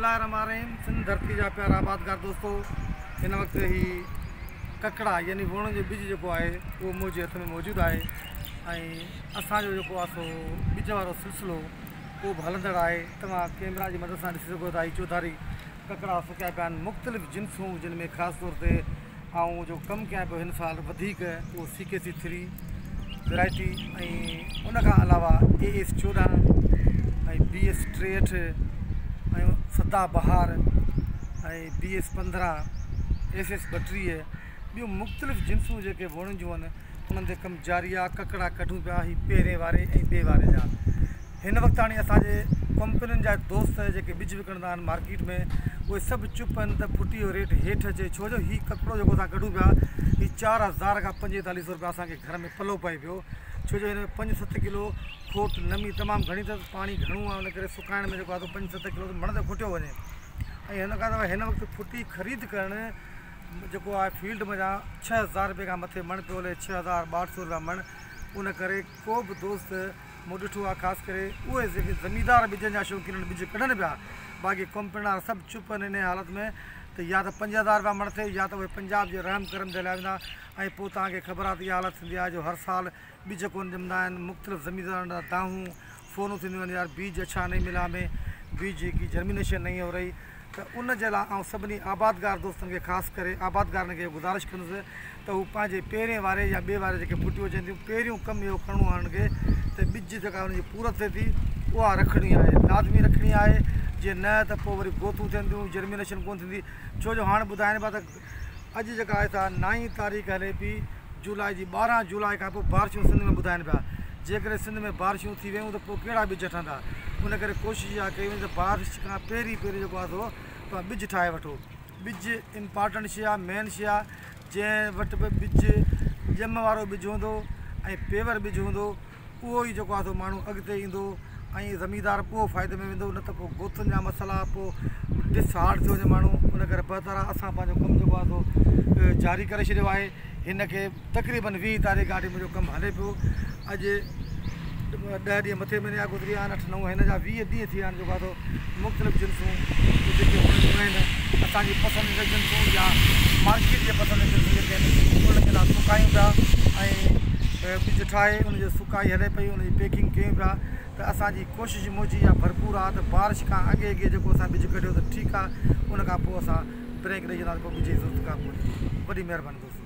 الله الرحمٰن الرحيم سنڌ ڌرتي جا پيارا آبادگار دوستو هن وقت هي ڪڪڙا يعني ووڻن جو ٻج جيڪو آهي اهو منهنجي هٿ ۾ موجود آهي ۽ اسان جو جيڪو آهي سو ٻج وارو سلسلو اهو به هلندڙ آهي توهان ڪيمرا جي مدد سان ڏسي سگهو ٿا هي چوڌاري ڪڪڙا سڪيا پيا آهن مختلف جنسون جن ۾ خاص طور تي آئون جو ڪم ڪيان پيو هن سال وڌيڪ اهو سي ڪي سي ٿري ورائٽي ۽ ان کان علاوه اي ايس 14 ۽ بي ايس 63 ۽ سدا بهار ۽ بي ايس 15 ايس ايس 32 ٻيون مختلف جنسون جيڪي ووڻن جون آهن انهن تي ڪم جاري آهي ڪڪڙا ڪڍون پيا هي پهرين واري ۽ ٻئي واري جا هن وقت تاڻي اسان جي ڪمپنين جا دوست جيڪي ٻج وڪڻندا آهن مارڪيٽ ۾ اهي سڀ چپ آهن ته ڦٽي جو ريٽ هيٺ اچي ڇو جو هي ڪڪڙو جيڪو اسان ڪڍون پيا هي 4000 کان 45 سو روپيا اسان کي گهر ۾ پلو پئي پيو ڇو جو هن ۾ پنج ست ڪلو کوٽ نمي تمام گهڻي اٿس پاڻي گهڻو آهي ان ڪري سڪائڻ ۾ جيڪو آهي سو پنج ست ڪلو ته مڻ تي کوٽيو وڃي ۽ هن کان سواء هن وقت ڦٽي خريد ڪرڻ جيڪو آهي فيلڊ منجهان 6000 روپئي کان مٿي مڻ پيو هلي 6200 روپيا مڻ ان ڪري ڪو به دوست مون ڏٺو آهي خاص ڪري اهي جيڪي زميندار ٻجن جا شوقين آهن ٻج ڪڍن پيا باقي ڪمپنين وارا سڀ چپ آهن انهي حالت ۾ ته يا ته 5000 رپيا مڻ ٿئي يا ته اهي پنجاب جي رحم ڪرم تي هليا ويندا ۽ پوء توهان کي خبر آهي ته اها حالت ٿيندي آهي جو هر سال ٻج ڪونه ڄمندا آهن مختلف زميندارن ڏانهن دانهون فونون ٿينديون آهن يار بيج اڇا نهين ملا همين بيج ڪي جرمينيشن نهين هو رهي ته ان جي لاء آئون سڀني آبادگار دوستن کي خاص ڪري آبادگارن کي گذارش ڪندس ته هو پنهنجي پهرين واري يا ٻئي واري جيڪي ڦٽيون اچن ٿيون پهريون ڪم اهو ڪرڻو آهي انهن کي ته ٻج جيڪا ان جي پورت ٿئي ٿي اها رکڻي آهي لازمي رکڻي آهي جي نه ته پوء وري گوٿون ٿين ٿيون جرمينيشن ڪونه ٿيندي ڇو جو هاڻ ٻڌائين پيا ته اڄ جيڪا آهي سا نائين تاريخ هلي پي جولاء جي 12 جولاء کان پوء بارشون سنڌ ۾ ٻڌائين پيا جيڪڏهن سنڌ ۾ بارشون ٿي ويون ته پوء ڪهڙا ٻج ٺهندا ان ڪري ڪوشش اها ڪئي وڃي ته بارش کان پهرين پهرين جيڪو آهي سو توهان ٻج ٺاهي وٺو ٻج امپارٽنٽ شيء آهي مين شيء آهي جنهن وٽ به ٻج ڄم وارو ٻج هوندو ۽ پيور ٻج هوندو اهو ئي جيڪو آهي سو ماڻهو اڳتي ايندو ۽ زميندار پوء فائدي ۾ ويندو نه ته پوء گوٿن جا مسئلا پوء ڊس هارٽ ٿيو وڃي ماڻهو ان ڪري بهتر آهي اسان پنهنجو ڪم جيڪو آهي سو جاري ڪري ڇڏيو آهي هن کي تقريبن 20 تاريخ کان وٺي منهنجو ڪم هلي پيو اڄ 10 ڏينهن مٿي مهيني جا گذري ويا آهن اٺ نو هن جا 20 ڏينهن ٿي ويا آهن جيڪو آهي سو مختلف جنسون جيڪي هن جون آهن اسان جي پسنديده جنسون يا مارڪيٽ جي پسنديده جنسون جيڪي آهن انهن کي اسان سڪايون پيا ۽ ٻج ٺاهي ان جي سڪائي هلي پئي ان جي پيڪنگ ڪيون پيا ته اسان جي ڪوشش منهنجي اها ڀرپور آهي ته بارش کان اڳي اڳي جيڪو اسان ٻج ڪڍيو ته ٺيڪ آهي ان کان پوء اسان بريڪ ڏئي ڇڏينداسين پوء ٻج جي ضرورت ڪانه پوندي. وڏي مهرباني دوستو.